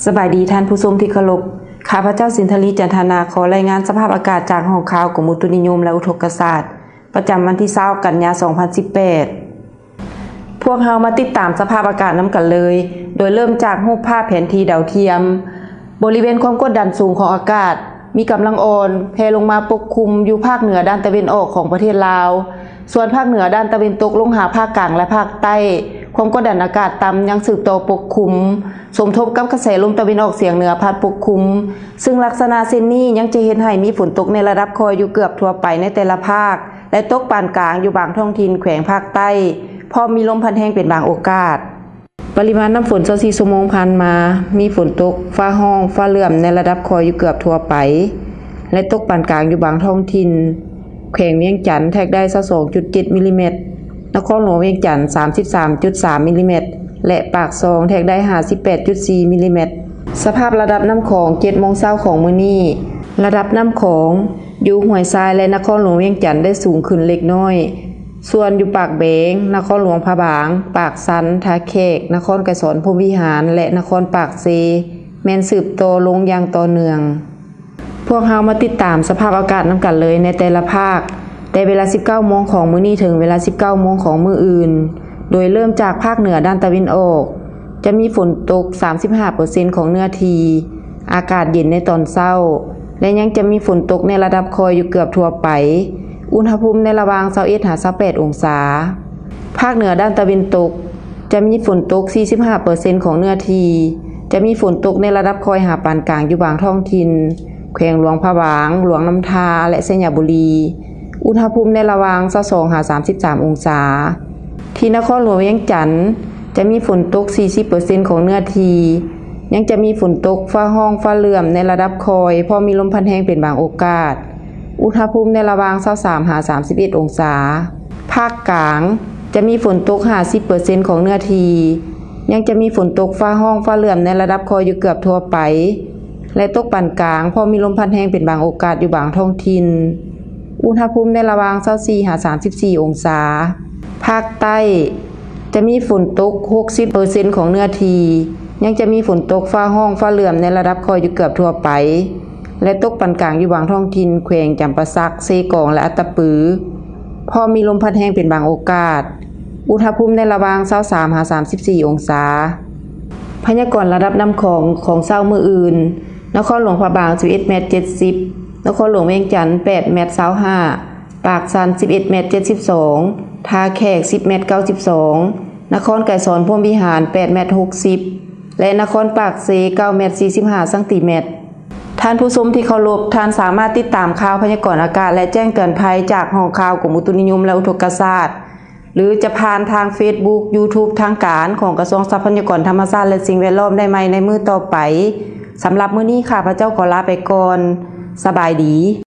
ສະບາຍດີທ່ານຜູ້ຊົມທີ່ເຄົາລົບ. ຂ້າພະເຈົ້າ ສິນທະລີ ຈັນທະນາ ຂໍລາຍງານສະພາບອາກາດຈາກຫ້ອງຂ່າວກົມອຸຕຸນິຍົມ ແລະ ອຸທົກກະສາດ ປະຈຳວັນທີຊາວ ກັນຍາ ສອງພັນສິບແປດ. ພວກເຮົາມາຕິດຕາມສະພາບອາກາດນຳກັນເລີຍ, ໂດຍເລີ່ມຈາກຮູບພາບແຜນທີ່ດາວທຽມ. ບໍລິເວນຄວາມກົດດັນສູງຂອງອາກາດມີກຳລັງອ່ອນ ແຜ່ລົງມາປົກຄຸມຢູ່ພາກເໜືອດ້ານຕາເວັນອອກຂອງປະເທດລາວ. ສ່ວນພາກເໜືອດ້ານຕາເວັນຕົກລົງຫາພາກກາງ ແລະ ພາກໃຕ້, ຄວາມກົດດັນອາກາດຕ່ຳຍັງສືບຕໍ່ປົກຄຸມ, ສົມທົບກັບກະແສລົມຕາເວັນອອກສຽງເໜືອພັດປົກຄຸມ, ຊຶ່ງລັກສະນະເຊັ່ນນີ້ຍັງຈະເຮັດໃຫ້ມີຝົນຕົກໃນລະດັບຄ່ອຍຢູ່ເກືອບທົ່ວໄປໃນແຕ່ລະພາກ ແລະ ຕົກປານກາງຢູ່ບາງທ້ອງຖິ່ນແຂວງພາກໃຕ້, ພ້ອມມີລົມພັດແຮງເປັນບາງໂອກາດ. ປະລິມານນ້ຳຝົນ ຊາວສີ່ຊົ່ວໂມງຜ່ານມາ, ມີຝົນຕົກ, ຟ້າຮ້ອງ, ຟ້າເຫຼື້ອມໃນລະດັບຄ່ອຍຢູ່ເກືອບທົ່ວໄປ ແລະ ຕົກປານກາງຢູ່ບາງທ້ອງຖິ່ນ. ແຂວງວຽງຈັນແທກໄດ້ ຊາວສອງຈຸດເຈັດ ມິລລີແມັດ, ນະຄອນຫຼວງວຽງຈັນ ສາມສິບສາມຈຸດສາມ ມິລລີແມັດ ແລະ ປາກຊ່ອງແທກໄດ້ ຫ້າສິບແປດຈຸດສີ່ ມິລລີແມັດ. ສະພາບລະດັບນ້ຳຂອງ ເຈັດໂມງເຊົ້າຂອງມື້ນີ້, ລະດັບນ້ຳຂອງຢູ່ຫ້ວຍຊາຍ ແລະ ນະຄອນຫຼວງວຽງຈັນໄດ້ສູງຂຶ້ນເລັກນ້ອຍ, ສ່ວນຢູ່ປາກແບງ, ນະຄອນຫຼວງພະບາງ, ປາກຊັນ, ທ່າແຂກ, ນະຄອນໄກສອນ ພົມວິຫານ ແລະ ນະຄອນປາກເຊ ແມ່ນສືບຕໍ່ລົງຢ່າງຕໍ່ເນື່ອງ. ພວກເຮົາມາຕິດຕາມສະພາບອາກາດນຳກັນເລີຍໃນແຕ່ລະພາກ, ແຕ່ເວລາ ສິບເກົ້າໂມງຂອງມື້ນີ້ເຖິງເວລາ ສິບເກົ້າໂມງຂອງມື້ອື່ນ, ໂດຍເລີ່ມຈາກພາກເໜືອດ້ານຕາເວັນອອກ, ຈະມີຝົນຕົກ ສາມສິບຫ້າເປີເຊັນຂອງເນື້ອທີ່, ອາກາດເຢັນໃນຕອນເຊົ້າ ແລະ ຍັງຈະມີຝົນຕົກໃນລະດັບຄ່ອຍຢູ່ເກືອບທົ່ວໄປ, ອຸນຫະພູມໃນລະຫວ່າງ ຊາວເອັດ ຫາ ຊາວແປດ ອົງສາ. ພາກເໜືອດ້ານຕາເວັນຕົກ ຈະມີຝົນຕົກ ສີ່ສິບຫ້າເປີເຊັນຂອງເນື້ອທີ່, ຈະມີຝົນຕົກໃນລະດັບຄ່ອຍຫາປານກາງຢູ່ບາງທ້ອງຖິ່ນ, ແຂວງຫຼວງພະບາງ, ຫຼວງນ້ຳທາ ແລະ ໄຊຍະບູລີ, ອຸນຫະພູມໃນລະຫວ່າງ ຊາວສອງ ຫາ ສາມສິບສາມ ອົງສາ. ທີ່ນະຄອນຫຼວງວຽງຈັນ ຈະມີຝົນຕົກ ສີ່ສິບເປີເຊັນຂອງເນື້ອທີ່, ຍັງຈະມີຝົນຕົກ, ຟ້າຮ້ອງ, ຟ້າເຫຼື້ອມໃນລະດັບຄ່ອຍ, ພ້ອມມີລົມພັດແຮງເປັນບາງໂອກາດ, ອຸນຫະພູມໃນລະຫວ່າງ ຊາວສາມ ຫາ ສາມສິບເອັດ ອົງສາ. ພາກກາງ ຈະມີຝົນຕົກ ຫ້າສິບເປີເຊັນຂອງເນື້ອທີ່, ຍັງຈະມີຝົນຕົກ, ຟ້າຮ້ອງ, ຟ້າເຫຼື້ອມໃນລະດັບຄ່ອຍຢູ່ເກືອບທົ່ວໄປ ແລະ ຕົກປານກາງ, ພ້ອມມີລົມພັດແຮງເປັນບາງໂອກາດຢູ່ບາງທ້ອງຖິ່ນ, ອຸນຫະພູມໃນລະຫວ່າງ ຊາວສີ່ ຫາ ສາມສິບສີ່ ອົງສາ. ພາກໃຕ້ ຈະມີຝົນຕົກ ຫົກສິບເປີເຊັນຂອງເນື້ອທີ່, ຍັງຈະມີຝົນຕົກ, ຟ້າຮ້ອງ, ຟ້າເຫຼື້ອມໃນລະດັບຄ່ອຍຢູ່ເກືອບທົ່ວໄປ ແລະ ຕົກປານກາງຢູ່ບາງທ້ອງຖິ່ນ ແຂວງຈຳປາສັກ, ເຊກອງ ແລະ ອັດຕະປື, ພ້ອມມີລົມພັດແຮງເປັນບາງໂອກາດ, ອຸນຫະພູມໃນລະຫວ່າງ ຊາວສາມ ຫາ ສາມສິບສີ່ ອົງສາ. ພະຍາກອນລະດັບນ້ຳຂອງຂອງເຊົ້າມື້ອື່ນ, ນະຄອນຫຼວງພະບາງ ສິບເອັດແມັດ ເຈັດສິບ, ນະຄອນຫຼວງວຽງຈັນ ແປດແມັດ ຊາວຫ້າ, ປາກຊັນ ສິບເອັດແມັດ ເຈັດສິບສອງ, ທ່າແຂກ ສິບແມັດ ເກົ້າສິບສອງ, ນະຄອນໄກສອນ ພົມວິຫານ ແປດແມັດ ຫົກສິບ ແລະ ນະຄອນປາກເຊ ເກົ້າແມັດ ສີ່ສິບຫ້າ ຊັງຕີແມັດ. ທ່ານຜູ້ຊົມທີ່ເຄົາລົບ, ທ່ານສາມາດຕິດຕາມຂ່າວພະຍາກອນອາກາດ ແລະ ແຈ້ງເຕືອນໄພຈາກຫ້ອງຂ່າວກົມອຸຕຸນິຍົມ ແລະ ອຸທົກກະສາດ ຫຼື ຈະຜ່ານທາງເຟສບຸກ, ຢູທູບ ທາງການຂອງກະຊວງຊັບພະຍາກອນທຳມະຊາດ ແລະ ສິ່ງແວດລ້ອມໄດ້ໃໝ່ໃນມື້ຕໍ່ໄປ. ສຳລັບມື້ນີ້ ຂ້າພະເຈົ້າຂໍລາໄປກ່ອນ. ສະບາຍດີ.